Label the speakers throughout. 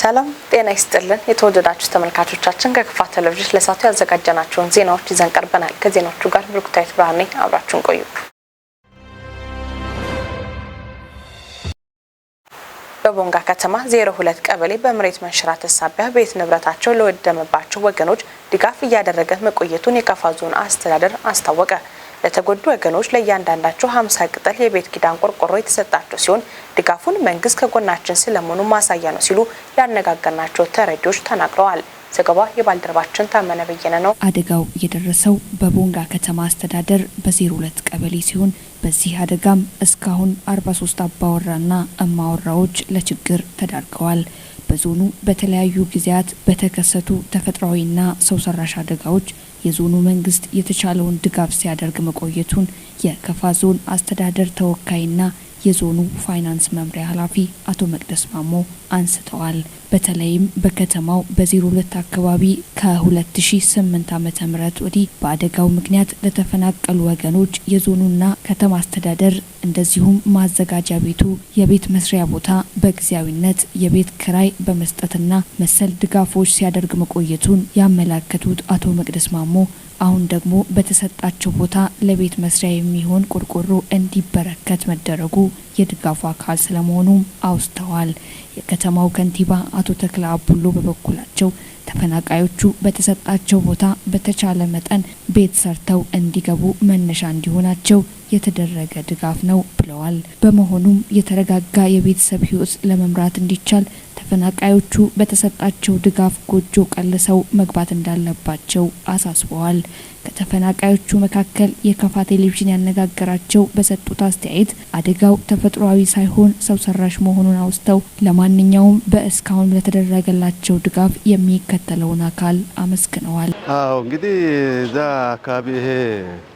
Speaker 1: ሰላም ጤና ይስጥልን የተወደዳችሁ ተመልካቾቻችን፣ ከከፋ ቴሌቪዥን ለሰዓቱ ያዘጋጀናቸውን ዜናዎች ይዘን ቀርበናል። ከዜናዎቹ ጋር ብሩክታዊት ብርሃኔ፣ አብራችሁን ቆዩ። በቦንጋ ከተማ 02 ቀበሌ በመሬት መንሸራተት ሳቢያ ቤት ንብረታቸው ለወደመባቸው ወገኖች ድጋፍ እያደረገ መቆየቱን የከፋ ዞን አስተዳደር አስታወቀ። ለተጎዱ ወገኖች ለእያንዳንዳቸው 50 ቅጠል የቤት ኪዳን ቆርቆሮ የተሰጣቸው ሲሆን፣ ድጋፉን መንግስት ከጎናችን ስለመሆኑ ማሳያ ነው ሲሉ ያነጋገርናቸው ተረጂዎች ተናግረዋል። ዘገባ የባልደረባችን ታመነ በየነ ነው።
Speaker 2: አደጋው የደረሰው በቦንጋ ከተማ አስተዳደር በ02 ቀበሌ ሲሆን፣ በዚህ አደጋም እስካሁን 43 አባወራና እማወራዎች ለችግር ተዳርገዋል። በዞኑ በተለያዩ ጊዜያት በተከሰቱ ተፈጥሯዊና ሰው ሰራሽ አደጋዎች የዞኑ መንግስት የተቻለውን ድጋፍ ሲያደርግ መቆየቱን የከፋ ዞን አስተዳደር ተወካይና የዞኑ ፋይናንስ መምሪያ ኃላፊ አቶ መቅደስ ማሞ አንስተዋል። በተለይም በከተማው በ02 አካባቢ ከ2008 ዓ.ም ወዲህ በአደጋው ምክንያት ለተፈናቀሉ ወገኖች የዞኑና ከተማ አስተዳደር እንደዚሁም ማዘጋጃ ቤቱ የቤት መስሪያ ቦታ በጊዜያዊነት የቤት ክራይ በመስጠትና መሰል ድጋፎች ሲያደርግ መቆየቱን ያመላከቱት አቶ መቅደስ ማሞ፣ አሁን ደግሞ በተሰጣቸው ቦታ ለቤት መስሪያ የሚሆን ቆርቆሮ እንዲበረከት መደረጉ የድጋፉ አካል ስለመሆኑም አውስተዋል። የከተማው ከንቲባ አቶ ተክለ አቡሎ በበኩላቸው፣ ተፈናቃዮቹ በተሰጣቸው ቦታ በተቻለ መጠን ቤት ሰርተው እንዲገቡ መነሻ እንዲሆናቸው የተደረገ ድጋፍ ነው ብለዋል። በመሆኑም የተረጋጋ የቤተሰብ ሕይወት ለመምራት እንዲቻል ተፈናቃዮቹ በተሰጣቸው ድጋፍ ጎጆ ቀልሰው መግባት እንዳለባቸው አሳስበዋል። ከተፈናቃዮቹ መካከል የከፋ ቴሌቪዥን ያነጋገራቸው በሰጡት አስተያየት፣ አደጋው ተፈጥሯዊ ሳይሆን ሰው ሰራሽ መሆኑን አውስተው፣ ለማንኛውም በእስካሁን ለተደረገላቸው ድጋፍ የሚከተለውን አካል አመስግነዋል።
Speaker 3: አዎ፣ እንግዲህ እዛ አካባቢ ይሄ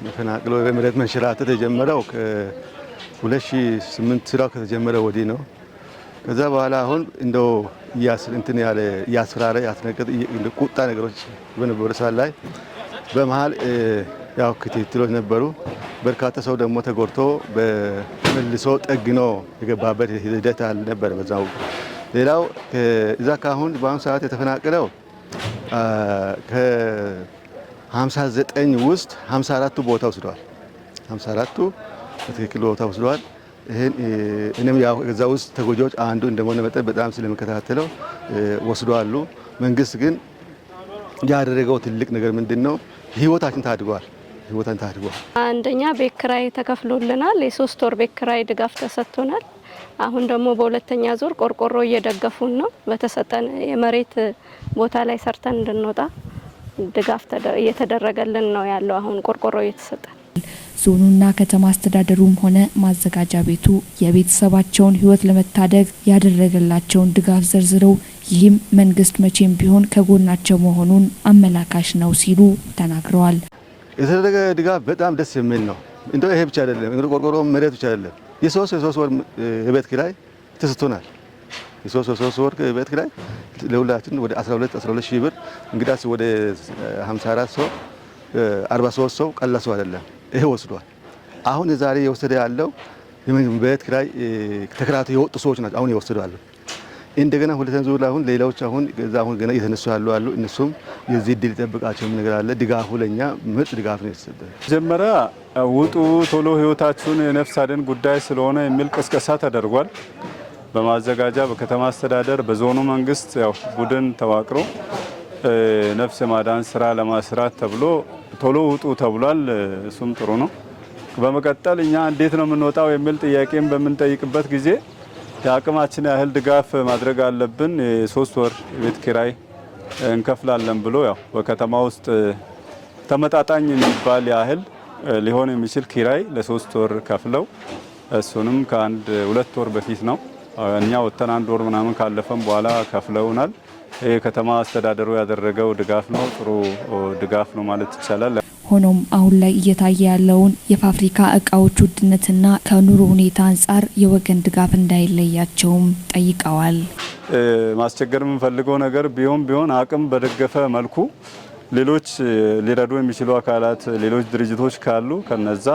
Speaker 3: መፈናቅሎ የመሬት መንሸራተት የጀመረው ከ2008 ስራው ከተጀመረ ወዲህ ነው። ከዛ በኋላ አሁን እንደው እንትን ያለ እያስፈራራ ያስነቀጥ ቁጣ ነገሮች በነበሩ ሰዓት ላይ በመሀል ያው ክትትሎች ነበሩ። በርካታ ሰው ደግሞ ተጎድቶ በመልሶ ጠግኖ የገባበት ሂደት ነበረ። በዛው ሌላው እዛ ካሁን በአሁኑ ሰዓት የተፈናቀለው ከ59 ውስጥ 54ቱ ቦታ ወስደዋል። 54ቱ በትክክል ቦታ ወስደዋል። ይህን እኔም ያው እዛ ውስጥ ተጎጂዎች አንዱ እንደሆነ መጠን በጣም ስለምከታተለው ወስደዋሉ። መንግስት ግን ያደረገው ትልቅ ነገር ምንድን ነው? ህይወታችን ታድጓል። ህይወታችን ታድጓል።
Speaker 4: አንደኛ ቤት ኪራይ ተከፍሎልናል። የ3 ወር ቤት ኪራይ ድጋፍ ተሰጥቶናል። አሁን ደግሞ በሁለተኛ ዙር ቆርቆሮ እየደገፉን ነው። በተሰጠን የመሬት ቦታ ላይ ሰርተን እንድንወጣ ድጋፍ እየተደረገልን ነው ያለው። አሁን ቆርቆሮ እየተሰጠን።
Speaker 2: ዞኑና ከተማ አስተዳደሩም ሆነ ማዘጋጃ ቤቱ የቤተሰባቸውን ሕይወት ለመታደግ ያደረገላቸውን ድጋፍ ዘርዝረው፣ ይህም መንግስት መቼም ቢሆን ከጎናቸው መሆኑን አመላካሽ ነው ሲሉ ተናግረዋል።
Speaker 3: የተደረገ ድጋፍ በጣም ደስ የሚል ነው። እንደው ይሄ ብቻ አይደለም፣ እንግዲህ ቆርቆሮ መሬት ብቻ አይደለም። የ3 የ3 ወር የቤት ኪራይ ተሰጥቶናል። የ3 የ3 ወር የቤት ኪራይ ለሁላችን ወደ 12 12 ሺህ ብር፣ እንግዳስ ወደ 54 ሰው፣ 43 ሰው ቀላል ሰው አይደለም። ይሄ ወስዷል። አሁን ዛሬ የወሰደ ያለው ቤት ኪራይ ተከራይተው የወጡ ሰዎች ናቸው። አሁን የወሰዱ ያለው እንደገና ሁለተኛ ዙር ላይ አሁን ሌላዎች አሁን እዛ አሁን ገና እየተነሱ ያሉ አሉ። እነሱም የዚህ እድል ይጠብቃቸው ነገር አለ። ድጋፉ ለኛ ምርጥ ድጋፍ ነው የተሰጠ።
Speaker 5: መጀመሪያ ውጡ ቶሎ፣ ህይወታችሁን የነፍስ አድን ጉዳይ ስለሆነ የሚል ቅስቀሳ ተደርጓል። በማዘጋጃ፣ በከተማ አስተዳደር፣ በዞኑ መንግስት ያው ቡድን ተዋቅሮ ነፍስ የማዳን ስራ ለማስራት ተብሎ ቶሎ ውጡ ተብሏል። እሱም ጥሩ ነው። በመቀጠል እኛ እንዴት ነው የምንወጣው የሚል ጥያቄም በምንጠይቅበት ጊዜ የአቅማችን ያህል ድጋፍ ማድረግ አለብን፣ የ3 ወር ቤት ኪራይ እንከፍላለን ብሎ ያው በከተማ ውስጥ ተመጣጣኝ የሚባል ያህል ሊሆን የሚችል ኪራይ ለ3 ወር ከፍለው፣ እሱንም ከአንድ 2 ወር በፊት ነው፣ እኛ ወጥተን አንድ ወር ምናምን ካለፈም በኋላ ከፍለውናል። ይህ ከተማ አስተዳደሩ ያደረገው ድጋፍ ነው። ጥሩ ድጋፍ ነው ማለት ይቻላል።
Speaker 2: ሆኖም አሁን ላይ እየታየ ያለውን የፋብሪካ እቃዎች ውድነትና ከኑሮ ሁኔታ አንጻር የወገን ድጋፍ እንዳይለያቸውም ጠይቀዋል።
Speaker 5: ማስቸገር የምንፈልገው ነገር ቢሆን አቅም በደገፈ መልኩ ሌሎች ሊረዱ የሚችሉ አካላት፣ ሌሎች ድርጅቶች ካሉ ከነዛ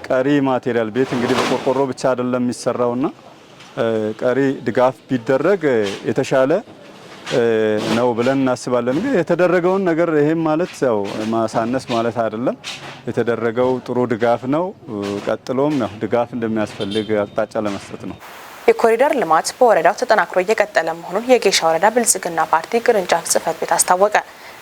Speaker 5: ቀሪ material፣ ቤት እንግዲህ በቆርቆሮ ብቻ አይደለም የሚሰራውና ቀሪ ድጋፍ ቢደረግ የተሻለ ነው ብለን እናስባለን። ግን የተደረገውን ነገር ይሄም ማለት ያው ማሳነስ ማለት አይደለም። የተደረገው ጥሩ ድጋፍ ነው። ቀጥሎም ነው ድጋፍ እንደሚያስፈልግ አቅጣጫ ለመስጠት ነው።
Speaker 1: የኮሪደር ልማት በወረዳው ተጠናክሮ እየቀጠለ መሆኑን የጌሻ ወረዳ ብልጽግና ፓርቲ ቅርንጫፍ ጽሕፈት ቤት አስታወቀ።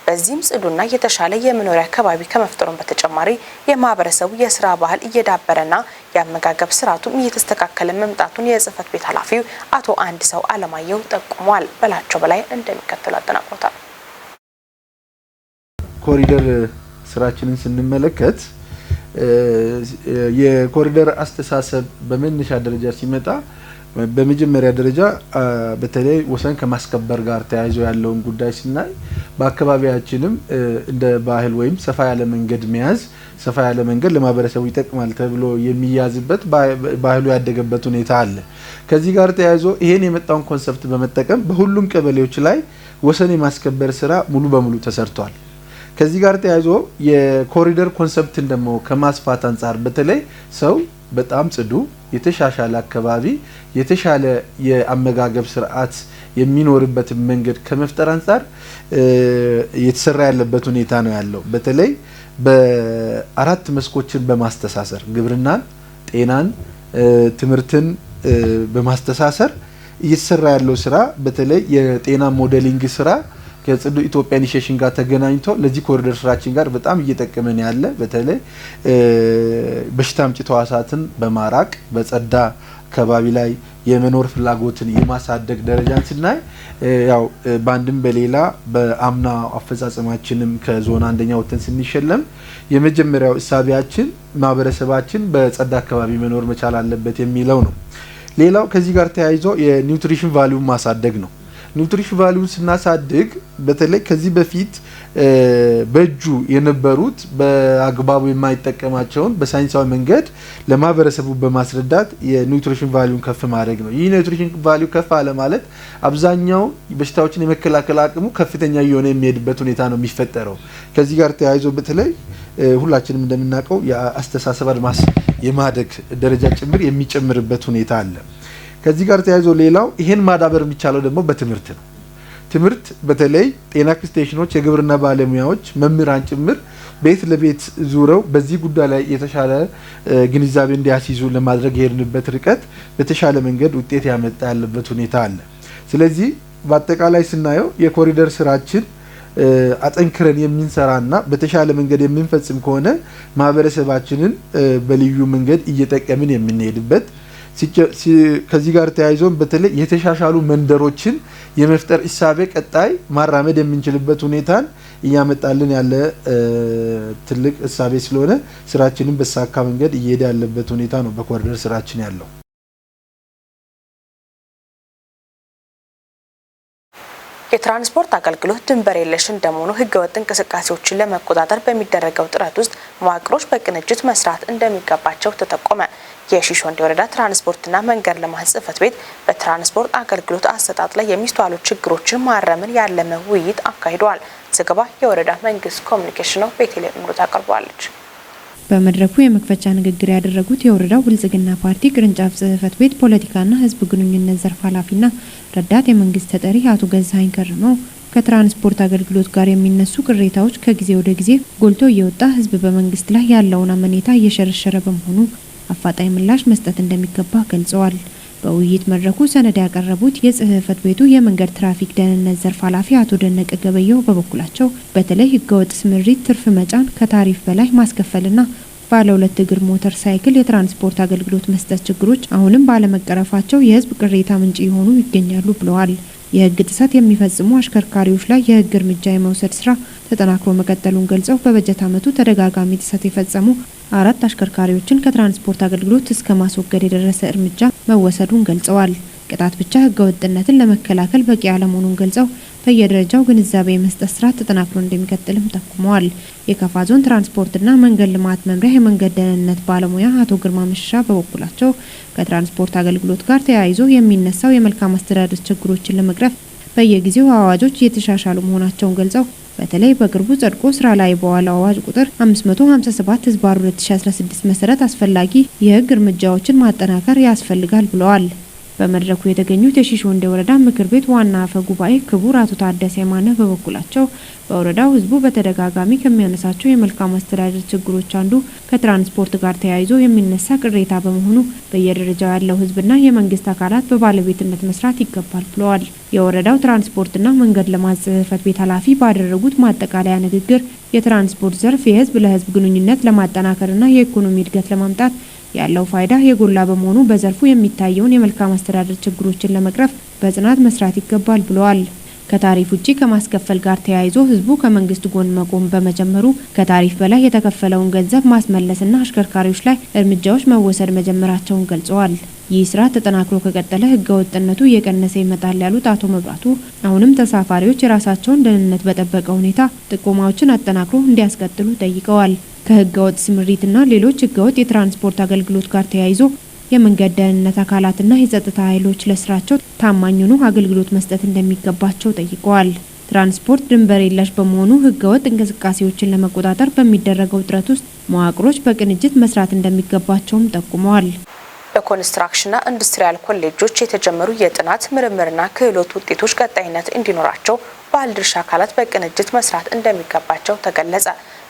Speaker 1: በዚህም ጽዱና የተሻለ የመኖሪያ አካባቢ ከመፍጠሩን በተጨማሪ የማህበረሰቡ የስራ ባህል እየዳበረና የአመጋገብ ስርዓቱም እየተስተካከለ መምጣቱን የጽሕፈት ቤት ኃላፊው አቶ አንድ ሰው አለማየሁ ጠቁሟል። በላቸው በላይ እንደሚከተሉ አጠናቅሮታል።
Speaker 6: ኮሪደር ስራችንን ስንመለከት የኮሪደር አስተሳሰብ በመነሻ ደረጃ ሲመጣ በመጀመሪያ ደረጃ በተለይ ወሰን ከማስከበር ጋር ተያይዞ ያለውን ጉዳይ ስናይ በአካባቢያችንም እንደ ባህል ወይም ሰፋ ያለ መንገድ መያዝ፣ ሰፋ ያለ መንገድ ለማህበረሰቡ ይጠቅማል ተብሎ የሚያዝበት ባህሉ ያደገበት ሁኔታ አለ። ከዚህ ጋር ተያይዞ ይሄን የመጣውን concept በመጠቀም በሁሉም ቀበሌዎች ላይ ወሰን የማስከበር ስራ ሙሉ በሙሉ ተሰርቷል። ከዚህ ጋር ተያይዞ የኮሪደር concept ን ደግሞ ከማስፋት አንጻር በተለይ ሰው በጣም ጽዱ፣ የተሻሻለ አካባቢ፣ የተሻለ የአመጋገብ ስርዓት የሚኖርበትን መንገድ ከመፍጠር አንጻር እየተሰራ ያለበት ሁኔታ ነው ያለው። በተለይ በአራት መስኮችን በማስተሳሰር ግብርናን፣ ጤናን፣ ትምህርትን በማስተሳሰር እየተሰራ ያለው ስራ በተለይ የጤና modeling ስራ ከጽዱ ኢትዮጵያ initiation ጋር ተገናኝቶ ለዚህ ኮሪደር ስራችን ጋር በጣም እየጠቀመን ያለ፣ በተለይ በሽታ አምጪ ተዋሳትን በማራቅ በጸዳ አካባቢ ላይ የመኖር ፍላጎትን የማሳደግ ደረጃን ስናይ ያው በአንድም በሌላ በአምና አፈጻጸማችንም ከዞን አንደኛ ወጥተን ስንሸለም የመጀመሪያው እሳቢያችን ማህበረሰባችን በጸዳ አካባቢ መኖር መቻል አለበት የሚለው ነው። ሌላው ከዚህ ጋር ተያይዞ የ nutrition value ማሳደግ ነው። Nutrition value ን ስናሳድግ በተለይ ከዚህ በፊት በእጁ የነበሩት በአግባቡ የማይጠቀማቸውን በሳይንሳዊ መንገድ ለማህበረሰቡ በማስረዳት የ nutrition value ን ከፍ ማድረግ ነው። ይህ nutrition value ከፍ አለ ማለት አብዛኛው በሽታዎችን የመከላከል አቅሙ ከፍተኛ እየሆነ የሚሄድበት ሁኔታ ነው የሚፈጠረው። ከዚህ ጋር ተያይዞ በተለይ ሁላችንም እንደምናውቀው የአስተሳሰብ አድማስ የማደግ ደረጃ ጭምር የሚጨምርበት ሁኔታ አለ። ከዚህ ጋር ተያይዞ ሌላው ይሄን ማዳበር የሚቻለው ደግሞ በትምህርት ነው። ትምህርት በተለይ ጤና ኤክስቴንሽኖች፣ የግብርና ባለሙያዎች፣ መምህራን ጭምር ቤት ለቤት ዙረው በዚህ ጉዳይ ላይ የተሻለ ግንዛቤ እንዲያስይዙ ለማድረግ የሄድንበት ርቀት በተሻለ መንገድ ውጤት ያመጣ ያለበት ሁኔታ አለ። ስለዚህ በአጠቃላይ ስናየው የኮሪደር ስራችን አጠንክረን የምንሰራና በተሻለ መንገድ የምንፈጽም ከሆነ ማህበረሰባችንን በልዩ መንገድ እየጠቀምን የምንሄድበት፣ ከዚህ ጋር ተያይዞም በተለይ የተሻሻሉ መንደሮችን የመፍጠር እሳቤ ቀጣይ ማራመድ የምንችልበት ሁኔታን እያመጣልን ያለ ትልቅ እሳቤ ስለሆነ ስራችንን በተሳካ መንገድ እየሄደ ያለበት ሁኔታ ነው በኮሪደር ስራችን ያለው።
Speaker 1: የትራንስፖርት አገልግሎት ድንበር የለሽ እንደመሆኑ ህገወጥ እንቅስቃሴዎችን ለመቆጣጠር በሚደረገው ጥረት ውስጥ መዋቅሮች በቅንጅት መስራት እንደሚገባቸው ተጠቆመ። የሺሾንዴ ወረዳ ትራንስፖርትና መንገድ ልማት ጽሕፈት ቤት በትራንስፖርት አገልግሎት አሰጣጥ ላይ የሚስተዋሉ ችግሮችን ማረምን ያለመ ውይይት አካሂደዋል። ዘገባ የወረዳ መንግስት ኮሚኒኬሽን ነው። ቤተልሔም ምሩት አቅርበዋለች።
Speaker 7: በመድረኩ የመክፈቻ ንግግር ያደረጉት የወረዳው ብልጽግና ፓርቲ ቅርንጫፍ ጽሕፈት ቤት ፖለቲካና ሕዝብ ግንኙነት ዘርፍ ኃላፊና ረዳት የመንግስት ተጠሪ አቶ ገዛኸኝ ከርመው ከትራንስፖርት አገልግሎት ጋር የሚነሱ ቅሬታዎች ከጊዜ ወደ ጊዜ ጎልቶ እየወጣ ሕዝብ በመንግስት ላይ ያለውን አመኔታ እየሸረሸረ በመሆኑ አፋጣኝ ምላሽ መስጠት እንደሚገባ ገልጸዋል። በውይይት መድረኩ ሰነድ ያቀረቡት የጽህፈት ቤቱ የመንገድ ትራፊክ ደህንነት ዘርፍ ኃላፊ አቶ ደነቀ ገበየሁ በበኩላቸው በተለይ ህገወጥ ስምሪት፣ ትርፍ መጫን፣ ከታሪፍ በላይ ማስከፈልና ባለ ሁለት እግር ሞተር ሳይክል የትራንስፖርት አገልግሎት መስጠት ችግሮች አሁንም ባለመቀረፋቸው የህዝብ ቅሬታ ምንጭ የሆኑ ይገኛሉ ብለዋል። የህግ ጥሰት የሚፈጽሙ አሽከርካሪዎች ላይ የህግ እርምጃ የመውሰድ ስራ ተጠናክሮ መቀጠሉን ገልጸው በበጀት ዓመቱ ተደጋጋሚ ጥሰት የፈጸሙ አራት አሽከርካሪዎችን ከትራንስፖርት አገልግሎት እስከ ማስወገድ የደረሰ እርምጃ መወሰዱን ገልጸዋል። ቅጣት ብቻ ህገወጥነትን ለመከላከል በቂ አለመሆኑን ገልጸው በየደረጃው ግንዛቤ የመስጠት ስራ ተጠናክሮ እንደሚቀጥልም ጠቁመዋል። የከፋ ዞን ትራንስፖርትና መንገድ ልማት መምሪያ የመንገድ ደህንነት ባለሙያ አቶ ግርማ መሸሻ በበኩላቸው ከትራንስፖርት አገልግሎት ጋር ተያይዞ የሚነሳው የመልካም አስተዳደር ችግሮችን ለመቅረፍ በየጊዜው አዋጆች እየተሻሻሉ መሆናቸውን ገልጸው በተለይ በቅርቡ ጸድቆ ስራ ላይ በዋለው አዋጅ ቁጥር 557/2016 መሰረት አስፈላጊ የህግ እርምጃዎችን ማጠናከር ያስፈልጋል ብለዋል። በመድረኩ የተገኙት የሺሾንዴ ወረዳ ምክር ቤት ዋና አፈ ጉባኤ ክቡር አቶ ታደሰ የማነ በበኩላቸው በወረዳው ህዝቡ በተደጋጋሚ ከሚያነሳቸው የመልካም አስተዳደር ችግሮች አንዱ ከትራንስፖርት ጋር ተያይዞ የሚነሳ ቅሬታ በመሆኑ በየደረጃው ያለው ህዝብና የመንግስት አካላት በባለቤትነት መስራት ይገባል ብለዋል። የወረዳው ትራንስፖርትና መንገድ ልማት ጽሕፈት ቤት ኃላፊ ባደረጉት ማጠቃለያ ንግግር የትራንስፖርት ዘርፍ የህዝብ ለህዝብ ግንኙነት ለማጠናከርና የኢኮኖሚ እድገት ለማምጣት ያለው ፋይዳ የጎላ በመሆኑ በዘርፉ የሚታየውን የመልካም አስተዳደር ችግሮችን ለመቅረፍ በጽናት መስራት ይገባል ብለዋል። ከታሪፍ ውጪ ከማስከፈል ጋር ተያይዞ ህዝቡ ከመንግስት ጎን መቆም በመጀመሩ ከታሪፍ በላይ የተከፈለውን ገንዘብ ማስመለስና አሽከርካሪዎች ላይ እርምጃዎች መወሰድ መጀመራቸውን ገልጸዋል። ይህ ስራ ተጠናክሮ ከቀጠለ ህገ ወጥነቱ እየቀነሰ ይመጣል ያሉት አቶ መብራቱ አሁንም ተሳፋሪዎች የራሳቸውን ደህንነት በጠበቀ ሁኔታ ጥቆማዎችን አጠናክሮ እንዲያስቀጥሉ ጠይቀዋል። ከህገ ወጥ ስምሪትና ሌሎች ህገወጥ የትራንስፖርት አገልግሎት ጋር ተያይዞ የመንገድ ደህንነት አካላትና የጸጥታ ኃይሎች ለስራቸው ታማኝ ሆኖ አገልግሎት መስጠት እንደሚገባቸው ጠይቀዋል። ትራንስፖርት ድንበር የለሽ በመሆኑ ህገወጥ እንቅስቃሴዎችን ለመቆጣጠር በሚደረገው ጥረት ውስጥ መዋቅሮች በቅንጅት መስራት እንደሚገባቸውም ጠቁመዋል።
Speaker 1: በኮንስትራክሽንና ኢንዱስትሪያል ኮሌጆች የተጀመሩ የጥናት ምርምርና ክህሎት ውጤቶች ቀጣይነት እንዲኖራቸው ባለድርሻ አካላት በቅንጅት መስራት እንደሚገባቸው ተገለጸ።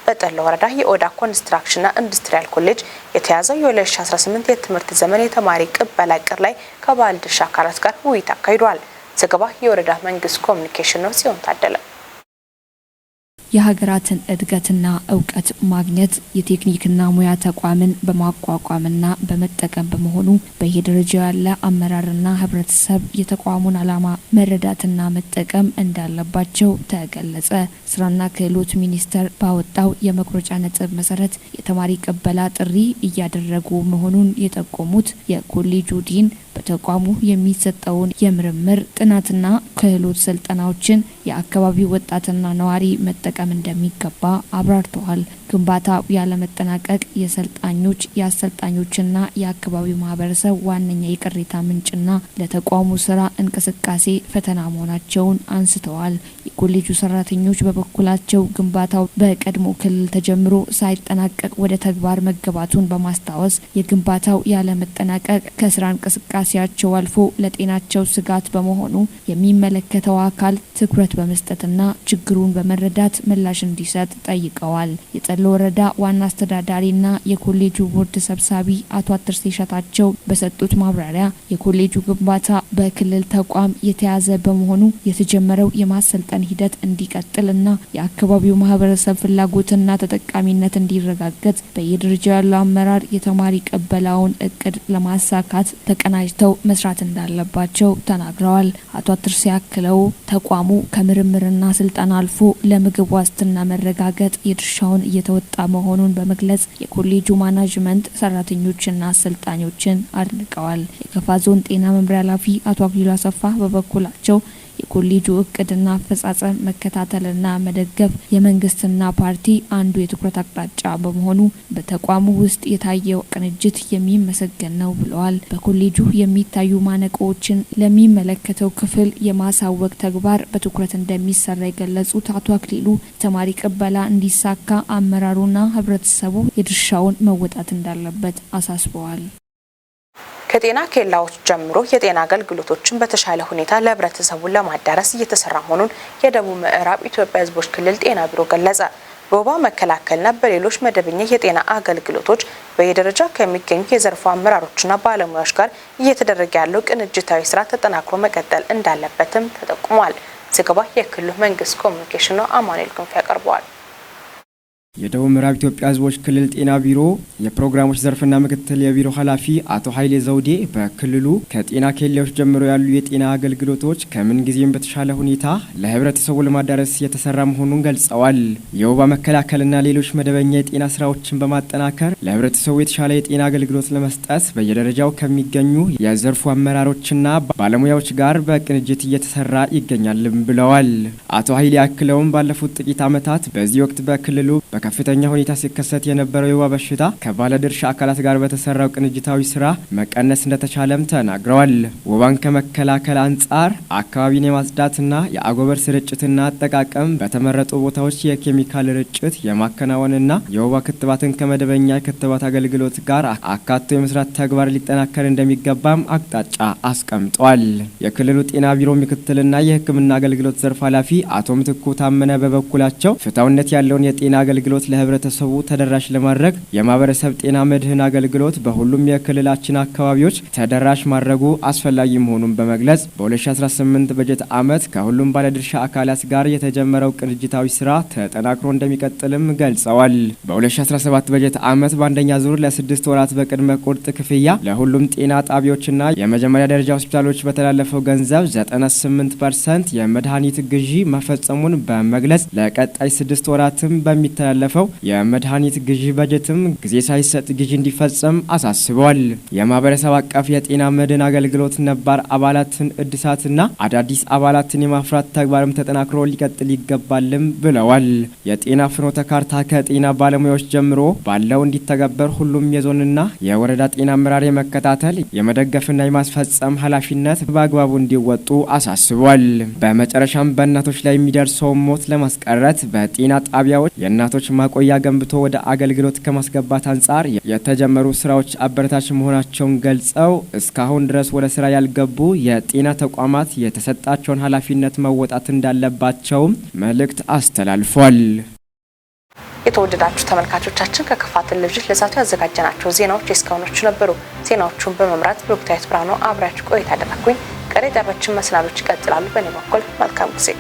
Speaker 1: በጠላ ወረዳ የኦዳ ኮንስትራክሽንና ኢንዱስትሪያል ኮሌጅ የተያዘው የ2018 የትምህርት ዘመን የተማሪ ቅበላ እቅድ ላይ ከባለድርሻ አካላት ጋር ውይይት አካሂዷል። ዘገባ የወረዳ መንግስት ኮሚኒኬሽን ነው። ጽዮን ታደለ።
Speaker 2: የሀገራትን እድገትና እውቀት ማግኘት የቴክኒክና ሙያ ተቋምን በማቋቋምና በመጠቀም በመሆኑ በየደረጃው ያለ አመራርና ሕብረተሰብ የተቋሙን ዓላማ መረዳትና መጠቀም እንዳለባቸው ተገለጸ። ስራና ክህሎት ሚኒስቴር ባወጣው የመቁረጫ ነጥብ መሰረት የተማሪ ቅበላ ጥሪ እያደረጉ መሆኑን የጠቆሙት የኮሌጁ ዲን በተቋሙ የሚሰጠውን የምርምር፣ ጥናትና ክህሎት ስልጠናዎችን የአካባቢው ወጣትና ነዋሪ መጠቀም እንደሚገባ አብራርተዋል። ግንባታው ያለመጠናቀቅ የሰልጣኞች፣ የአሰልጣኞችና የአካባቢው ማህበረሰብ ዋነኛ የቅሬታ ምንጭና ለተቋሙ ስራ እንቅስቃሴ ፈተና መሆናቸውን አንስተዋል። የኮሌጁ ሰራተኞች በበኩላቸው ግንባታው በቀድሞ ክልል ተጀምሮ ሳይጠናቀቅ ወደ ተግባር መገባቱን በማስታወስ የግንባታው ያለመጠናቀቅ ከስራ እንቅስቃሴያቸው አልፎ ለጤናቸው ስጋት በመሆኑ የሚመለከተው አካል ትኩረት በመስጠትና ችግሩን በመረዳት ምላሽ እንዲሰጥ ጠይቀዋል። የጠሎ ወረዳ ዋና አስተዳዳሪና የኮሌጁ ቦርድ ሰብሳቢ አቶ አትርሴ ሸታቸው በሰጡት ማብራሪያ የኮሌጁ ግንባታ በክልል ተቋም የተያዘ በመሆኑ የተጀመረው የማሰልጠን ሂደት እንዲቀጥልና የአካባቢው ማህበረሰብ ፍላጎትና ተጠቃሚነት እንዲረጋገጥ በየደረጃው ያለው አመራር የተማሪ ቅበላውን እቅድ ለማሳካት ተቀናጅተው መስራት እንዳለባቸው ተናግረዋል። አቶ አትርሴ አክለው ተቋሙ ከምርምርና ስልጠና አልፎ ለምግብ ዋስትና መረጋገጥ የድርሻውን እየተወጣ መሆኑን በመግለጽ የኮሌጁ ማናጅመንት ሰራተኞችና አሰልጣኞችን አድንቀዋል። የከፋ ዞን ጤና መምሪያ ኃላፊ አቶ አክሊሉ አሰፋ በበኩላቸው የኮሌጁ እቅድና አፈጻጸም መከታተልና መደገፍ የመንግስትና ፓርቲ አንዱ የትኩረት አቅጣጫ በመሆኑ በተቋሙ ውስጥ የታየው ቅንጅት የሚመሰገን ነው ብለዋል። በኮሌጁ የሚታዩ ማነቆዎችን ለሚመለከተው ክፍል የማሳወቅ ተግባር በትኩረት እንደሚሰራ የገለጹት አቶ አክሊሉ ተማሪ ቅበላ እንዲሳካ አመራሩና ህብረተሰቡ የድርሻውን መወጣት እንዳለበት አሳስበዋል።
Speaker 1: ከጤና ኬላዎች ጀምሮ የጤና አገልግሎቶችን በተሻለ ሁኔታ ለህብረተሰቡ ለማዳረስ እየተሰራ መሆኑን የደቡብ ምዕራብ ኢትዮጵያ ህዝቦች ክልል ጤና ቢሮ ገለጸ። በወባ መከላከልና በሌሎች መደበኛ የጤና አገልግሎቶች በየደረጃው ከሚገኙ የዘርፉ አመራሮችና ባለሙያዎች ጋር እየተደረገ ያለው ቅንጅታዊ ስራ ተጠናክሮ መቀጠል እንዳለበትም ተጠቁሟል። ዘገባ የክልሉ መንግስት ኮሚኒኬሽን ነው። አማኑኤል ክንፍ ያቀርበዋል።
Speaker 8: የደቡብ ምዕራብ ኢትዮጵያ ህዝቦች ክልል ጤና ቢሮ የፕሮግራሞች ዘርፍና ምክትል የቢሮ ኃላፊ አቶ ኃይሌ ዘውዴ በክልሉ ከጤና ኬላዎች ጀምሮ ያሉ የጤና አገልግሎቶች ከምን ጊዜም በተሻለ ሁኔታ ለህብረተሰቡ ለማዳረስ የተሰራ መሆኑን ገልጸዋል። የወባ መከላከልና ሌሎች መደበኛ የጤና ስራዎችን በማጠናከር ለህብረተሰቡ የተሻለ የጤና አገልግሎት ለመስጠት በየደረጃው ከሚገኙ የዘርፉ አመራሮችና ባለሙያዎች ጋር በቅንጅት እየተሰራ ይገኛልም ብለዋል። አቶ ኃይሌ አክለውም ባለፉት ጥቂት ዓመታት በዚህ ወቅት በክልሉ በከፍተኛ ሁኔታ ሲከሰት የነበረው የወባ በሽታ ከባለድርሻ አካላት ጋር በተሰራው ቅንጅታዊ ስራ መቀነስ እንደተቻለም ተናግረዋል። ወባን ከመከላከል አንጻር አካባቢን የማጽዳትና የአጎበር ስርጭትና አጠቃቀም፣ በተመረጡ ቦታዎች የኬሚካል ርጭት የማከናወንና የወባ ክትባትን ከመደበኛ የክትባት አገልግሎት ጋር አካቶ የመስራት ተግባር ሊጠናከር እንደሚገባም አቅጣጫ አስቀምጧል። የክልሉ ጤና ቢሮ ምክትልና የሕክምና አገልግሎት ዘርፍ ኃላፊ አቶ ምትኩ ታመነ በበኩላቸው ፍትሐዊነት ያለውን የጤና አገልግሎት ለህብረተሰቡ ተደራሽ ለማድረግ የማህበረሰብ ጤና መድህን አገልግሎት በሁሉም የክልላችን አካባቢዎች ተደራሽ ማድረጉ አስፈላጊ መሆኑን በመግለጽ፣ በ2018 በጀት ዓመት ከሁሉም ባለድርሻ አካላት ጋር የተጀመረው ቅንጅታዊ ስራ ተጠናክሮ እንደሚቀጥልም ገልጸዋል። በ2017 በጀት ዓመት በአንደኛ ዙር ለ6 ወራት በቅድመ ቁርጥ ክፍያ ለሁሉም ጤና ጣቢያዎችና የመጀመሪያ ደረጃ ሆስፒታሎች በተላለፈው ገንዘብ 98% የመድኃኒት ግዢ መፈጸሙን በመግለጽ፣ ለቀጣይ 6 ወራትም በሚተላለፈው የመድኃኒት ግዢ በጀትም ጊዜ ሳይሰጥ ግዢ እንዲፈጸም አሳስበዋል። የማህበረሰብ አቀፍ የጤና መድህን አገልግሎት ነባር አባላትን እድሳትና አዳዲስ አባላትን የማፍራት ተግባርም ተጠናክሮ ሊቀጥል ይገባልም ብለዋል። የጤና ፍኖተ ካርታ ከጤና ባለሙያዎች ጀምሮ ባለው እንዲተገበር ሁሉም የዞንና የወረዳ ጤና አመራር የመከታተል፣ የመደገፍና የማስፈጸም ኃላፊነት በአግባቡ እንዲወጡ አሳስቧል። በመጨረሻም በእናቶች ላይ የሚደርሰውን ሞት ለማስቀረት በጤና ጣቢያዎች የእናቶች ማቆያ ገንብቶ ወደ አገልግሎት ከማስገባት አንጻር የተጀመሩ ስራዎች አበረታች መሆናቸውን ገልጸው፣ እስካሁን ድረስ ወደ ስራ ያልገቡ የጤና ተቋማት የተሰጣቸውን ኃላፊነት መወጣት እንዳለባቸውም መልእክት አስተላልፏል።
Speaker 1: የተወደዳችሁ ተመልካቾቻችን፣ ከከፋ ቴሌቪዥን ለዛቱ ያዘጋጀናቸው ዜናዎች የእስካሁኖቹ ነበሩ። ዜናዎቹን በመምራት ብሩክታዊት ብርሃኑ አብሬያችሁ ቆይታ አደረግኩኝ። ቀሪ ጣቢያችን መሰናዶች ይቀጥላሉ። በእኔ በኩል መልካም ጊዜ።